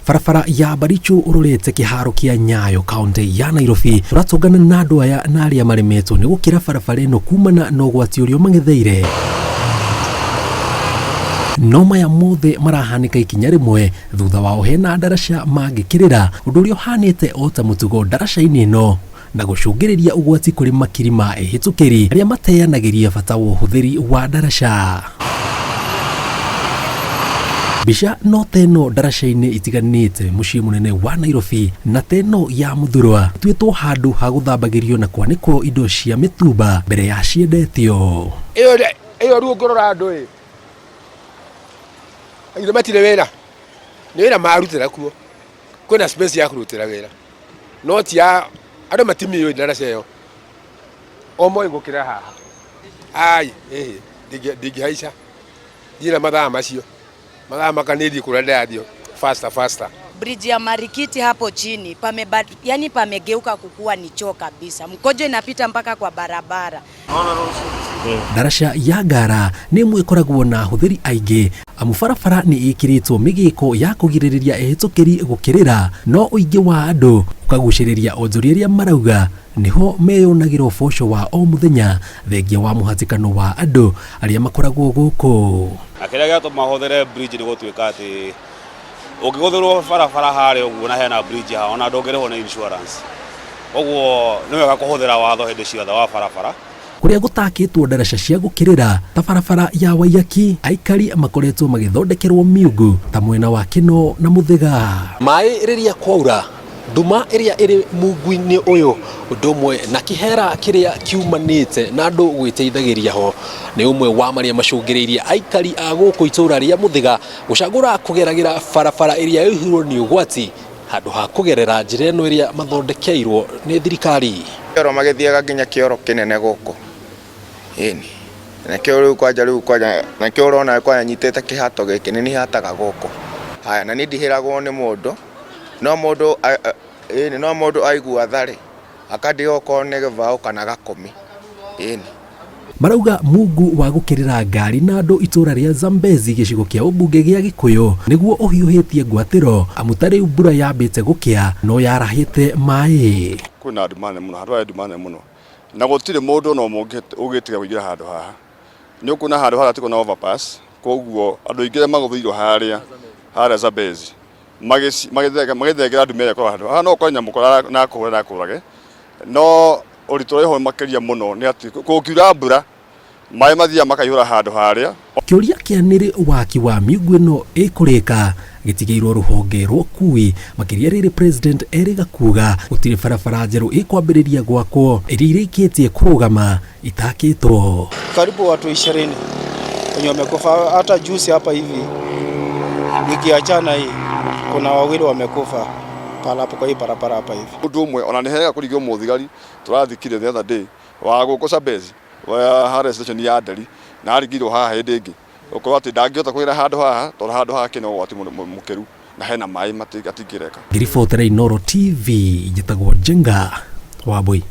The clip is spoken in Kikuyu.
Barabara ya Baricho ũrorete kĩharo kĩa Nyayo kaunti ya Nairobi tũratũngana na andũ aya na arĩa maremetwo nĩ gũkĩra barabara ĩno kumana na ũgwati ũrĩa ũmang'etheire. No maya mothe marahanĩka ikinya rĩmwe thutha wao hena ndaraca mangĩkĩrĩra ũndũ ũrĩa ũhanĩte o ta mũtugo ndaraca-inĩ ĩno na gũcũngĩrĩria ũgwati kũrĩ makiri ma ehĩtũkĩri arĩa mateanagĩria bata wa ũhũthĩri wa ndaraca. Mbica no ta ĩno ndaraca-inĩ itiganĩte mũciĩ mũnene wa Nairobi na ta ĩno ya Mũthurwa ĩtuĩtwo handũ ha gũthambagĩrio na kwanĩkwo indo cia mĩtumba mbere ya ciendetio. Ĩyo ĩyo rĩu ũngĩrora andũ ĩ githĩ matirĩ wĩra nĩ wĩra marutĩra kuo kwĩna space ya kũrutĩra wĩra no ti ya andũ matimĩũĩ ndaraca ĩyo o moĩ gũkĩra haha ai ĩhĩ ndingĩhaica ndirĩ na mathaa macio mathaa maka nĩ thiĩ kũrĩa ndĩrathiĩ faster faster. Bridge ya Marikiti hapo chini pame, yani pamegeuka kukuwa ni choo kabisa, mkojo inapita mpaka kwa barabara. Ndaraca ya Ngara nĩ ĩmwe ĩkoragwo na ahũthĩri aingĩ amu barabara nĩ ĩkĩrĩtwo mĩgĩko ya kũgirĩrĩria ehĩtũkĩri gũkĩrĩra no ũingĩ wa andũ ũkagucĩrĩria onjoria arĩa marauga nĩho meyonagĩra ũboco wa o mũthenya thengia wa mũhatĩkano wa andũ arĩa makoragwo gũkũ. Na kĩrĩa gĩatũma hũthĩre bridge nĩ gũtuĩka atĩ ũngĩgũthĩrwo barabara harĩa ũguo na hena bridge haha ona ndũngĩrĩhwo nĩ insurance. Koguo nĩ wega kũhũthĩra watho hĩndĩ ciothe wa barabara. Kũrĩa gũtakĩtwo ndaraca cia gũkĩrĩra ta barabara ya Waiyaki, aikari makoretwo magĩthondekerwo miungu ta mwena wa Kĩno na Mũthĩga. Maĩ rĩrĩa kwaura, nduma ĩrĩa ĩrĩ mungu-inĩ ũyũ ũndũ ũmwe na kĩhera kĩrĩa kiumanĩte na andũ gwĩteithagĩria ho nĩ ũmwe wa marĩa macũngĩrĩirie aikari a gũkũ itũra rĩa Mũthĩga gũcagũra kũgeragĩra barabara ĩrĩa ĩihũirwo nĩ ũgwati handũ ha kũgerera njĩra ĩno ĩrĩa mathondekeirwo nĩ thirikari. Kĩoro magĩthiaga nginya kĩoro kĩnene gũkũ ĩni nakĩo rĩu kwanja rĩu kwanja nakĩo ũrona kwanja nyitĩte kĩhato gĩkĩ nĩ niĩ hataga gũkũ haya na niĩ ndihĩragwo nĩ mũndũ no mũndũ ĩni no mũndũ aigua tha rĩ akandiga okorwo nĩ gĩbaũ kana gakũmi ĩni. Marauga mungu wa gũkĩrĩra ngari na andũ itũra rĩa Zambezi gĩcigo kĩa ũmbunge gĩa Gĩkũyũ nĩguo ũhiũhĩtie ngwatĩro amu ta rĩu mbura yambĩte gũkĩa no yarahĩte maĩ. Kwĩna nduma nene mũno, handũ harĩ nduma nene mũno na gũtirĩ mũndũ ona ũmwe ũngĩtiga kũingĩra handũ haha. Nĩ ũkuona handũ harĩa hatirĩ na overpass, koguo andũ aingĩ arĩa magũthĩirwo harĩa harĩa Zambezi magĩthengera nduma ĩrĩa ĩkoragwo handũ haha no ũkore nyamũ na akũhũre na akũrage no ũritũ ũrĩa wĩho makĩria mũno nĩ atĩ kũngiura mbura maĩ mathiaga makaihũra handũ harĩa. Kĩũria kĩa nĩrĩ waki wa miungu ĩno ĩkũrĩka gĩtigĩirwo rũhonge rwa ũkui makĩria rĩrĩ President erĩga kuga gũtirĩ barabara njerũ ĩkwambĩrĩria gwakwo iria irĩkĩtie kũrũgama itakĩtwo. Karibu watu 20 wenye wamekufa. Hata juzi hapa hivi nikiachana hii kuna wawili wamekufa pala hapo kwa hii barabara hapa hivi. Ũndũ ũmwe ona nĩ hega kũringwo mũthigari tũrathikire the other day wa gũkũ Zambezi wa harĩa station ya Nderi na aringirwo haha hĩndĩ ĩngĩ gũkorwo atĩ ndangĩhota kũgera handũ haha tondũ handũ haha kena ũgwati mũkĩru na hena maĩ atingĩreka. Ngĩribotera Inooro TV njĩtagwo Njenga Wambui.